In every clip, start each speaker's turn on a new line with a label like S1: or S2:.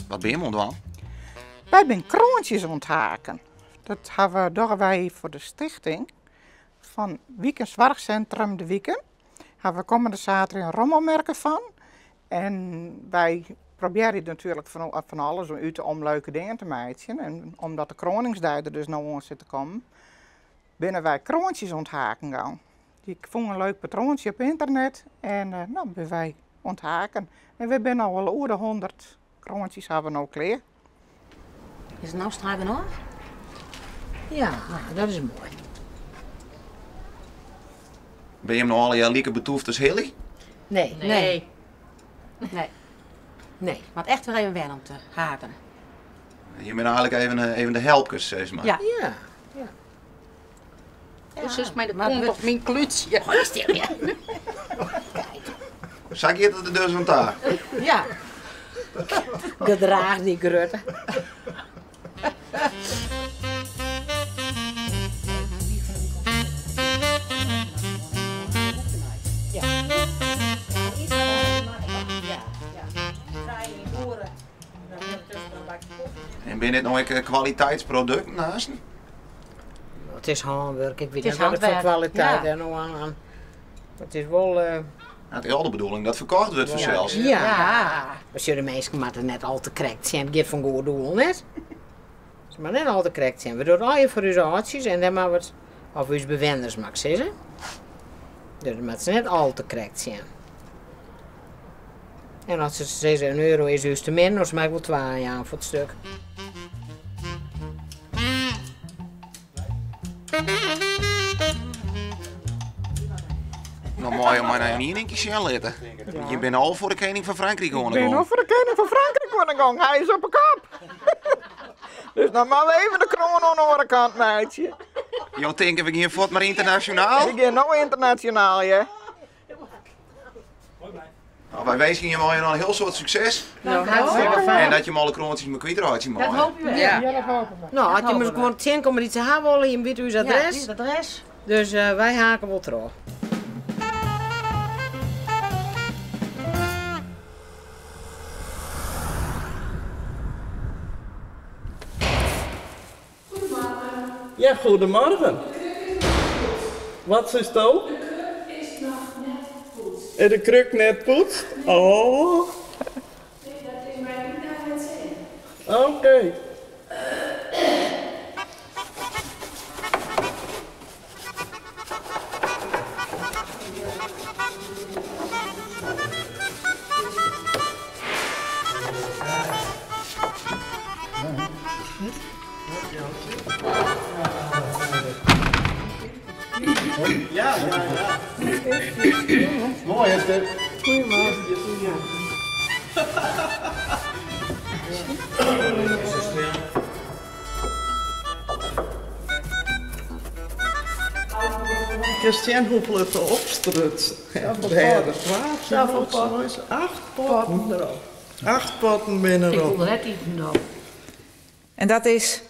S1: Wat binne jim oan it dwaan?
S2: Wy binne kroantsjes oan it haken. Dat hawwe, dogge wy foar de stichting fan Wiken Soarchsintrum De Wiken. Hawwe we kommende saterdei in rommelmerke fan. En wy probearje natuerlik fan alles út om leuke dingen te meitsjen. En omdat de Kroaningsdei der dus no oan sit te kommen, binne wy kroantsjes oan it haken gong. Ik fûn in leuk patroantsje op ynternet en no binne wy oan it haken. En wy binne no al oer de 100 kroantsjes hawwe we no klear.
S3: Is it no strak genôch?
S4: Ja, dat is moai.
S1: Binne jim no allegear like betûft as Hilly?
S4: Nee.
S3: Nee.
S4: Nee. Nee.
S3: Moat echt wer even wennen om te haken.
S1: Jim binne eigenlik even, even de helpkes, sis mar.
S3: Ja.
S4: Ja. Ja.
S5: Ja, sus mei de kont op myn klútsje.
S3: Hâld stil, ja.
S1: Sa giet it der dus oan ta.
S4: Ja. Gedraach dy grutte.
S1: En binne dit no ek kwaliteitsprodukten aansten?
S4: It is hânwurk, ik wit net wat it foar kwaliteit dêr no oan. It is wol.
S1: It is al de bedoeling dat ferkocht wurdt fansels.
S4: Ja. Mar sjoch, de minsken moatte net al te krekt sjen. It giet foar in goed doel, net? Se moatte net al te krekt sjen. We dogge it allegear foar ús âldsjes en dêr moatte we it, of ús bewenners moat ik sizze. Dus dat moatte se net al te krekt sjen. En as se sizze in euro is ús te min, dan mei ik wol twa jaan foar it stuk.
S1: No meie jo my noch ien kear sjen litte. Je binne al foar de kening fan Frankryk oan de
S2: Ik bin
S1: gong.
S2: al foar de kening fan Frankryk oan de gong. Hy is op 'e kop. Dus dan moatte we even de kroan oan de oare kant meitsje.
S1: Jo tinke we gean fuort mar ynternasjonaal?
S2: We gean no ynternasjonaal, ja.
S1: Nou, wy winskje jim allegear noch in hiel soad sukses. En dat jim alle kroantsjes mar kwytreitsje meie.
S3: Dat hoopje we.
S4: Ja.
S2: Ja, dat hoopje we.
S4: No, as jim ris gewoan tsjinkomme dy't se ha wolle, jim witte ús adres.
S3: Ja, ús adres.
S4: Dus wy hake wol troch.
S6: Ja, goedemorgen. Wat seisto?
S7: De kruk is noch net poetst.
S6: Is de kruk net poetst? Oh.
S7: Nee, dat is my net nei it sin.
S6: Oké. Ja, ja, ja.
S8: Moai, Esther.
S6: Goedemorgen. Kinst sjen hoefolle it opstruts. Safolle potten. Acht potten derop. Acht potten binne
S5: Ik wol
S6: derop.
S5: net iten no.
S7: En dat is?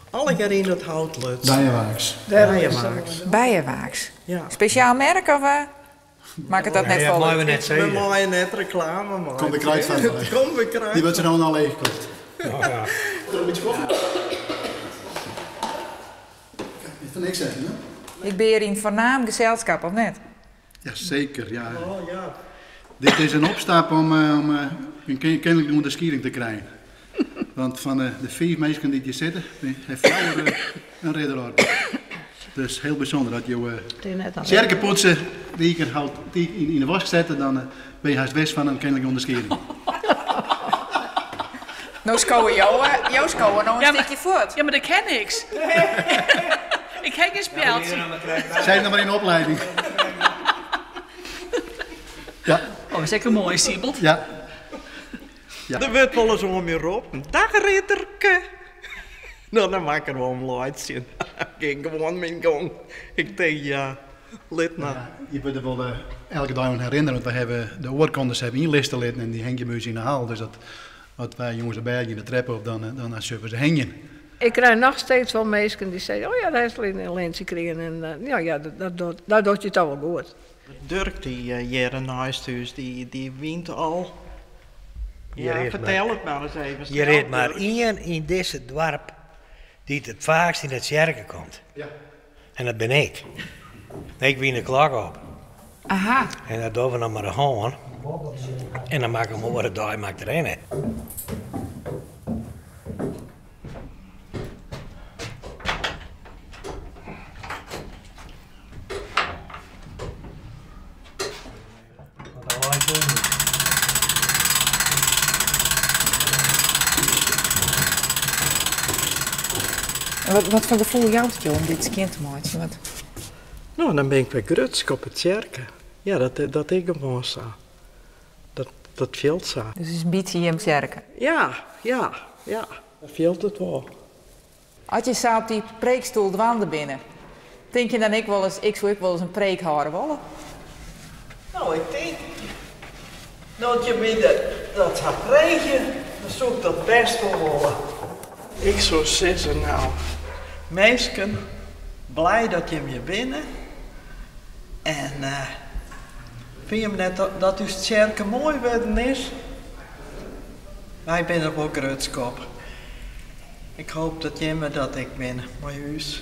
S6: Allegear yn it hout lutsen.
S8: Bijewaaks.
S6: Bijewaaks.
S7: Bijewaaks.
S6: Ja.
S7: Spesjaal merk of makket dat net
S9: Ja,
S7: folle
S9: meie we
S7: út?
S9: net
S6: We
S9: sizze.
S6: meie net reklame meitsje.
S8: Komt de Kruidvat by.
S6: Komt de Kruidvat.
S8: Dy wurdt se no al leechkocht.
S9: Ja.
S8: Er een beetje koffie? Niet voor niks zeggen, hè?
S7: Ik ben hier yn foarnaam geselskap, of net?
S8: Ja, zeker. Ja.
S6: Oh, ja.
S8: Dit is in opstap om, eh, om eh, een kennelijke ûnderskieding te krijen. Want fan de, de fiif minsken dy't hjir sitte, heeft fjouwer eh, in ridderorde. Dus hiel bysûnder dat jo tsjerke poetse, dikenhout yn, yn de wask sette, dan bin je hast wis fan in keninklik ûnderskieding.
S7: No skowe jo, jo skowe no in
S10: Ja, maar-
S7: stikje fuort.
S10: Ja, mar dat kin niks. Ik ha gjin spjeldsje.
S8: Sy is noch mar yn oplieding. Ja,
S10: Oh, is ek in moaie Siebelt.
S8: ja. Ja.
S6: Der wurdt wolris oan my roppen. Dag ridderke. No, dan moat ik der wol om laitsjen. Ik gean gewoan myn gong. Ik tink, ja, lit mar.
S8: Je wurde der wol elke dei oan herinnere, want wy hawwe de oarkondes hawwe ynliste litten en dy hingje by ús yn de hal. Dus dat, as wy jûns op bêd gean de treppe op, dan dan sjogge we se hingjen.
S9: Ik krij noch steeds wol minsken dy't sizze, oh ja, dêr hast in lintsje krigen en ja, ja, dat docht dat docht je toch wol goed.
S6: Durk dy hjir neist ús, dy wynt al. Ja, fertel it mar ris even.
S11: Hjir is mar ien yn dizze doarp dy't it faakst yn de tsjerke komt. En dat bin ik. Ik wyn de klok op.
S7: Aha.
S11: En dat dogge we noch mei de hân. En dan moat ik him oare dei moat ik derhinne.
S7: En wat, wat foar gefoel jout it jo om dit skjin te meitsjen? Wat...
S6: No, dan bin ik wer grutsk op 'e tsjerke. Ja, dat, dat is gewoan sa. Dat, dat fielt sa.
S7: Dus it is in bytsje jim tsjerke?
S6: Ja, ja, ja. Dat fielt it wol.
S7: As je sa op dy preekstoel dwaande binne, tink je dan ek wolris, ik soe ek wolris in preek hâlde wolle?
S6: No, ik tink, no't je my dat sa freegje, dan soe ik dat bêst wol wolle. Ik soe sizze, no, minsken, blij dat jim hjir binne. En fine jim net dat ús tsjerke moai wurden is? Wy binne der wol grutsk op. Ik hoop dat jimme dat ek binne mei ús.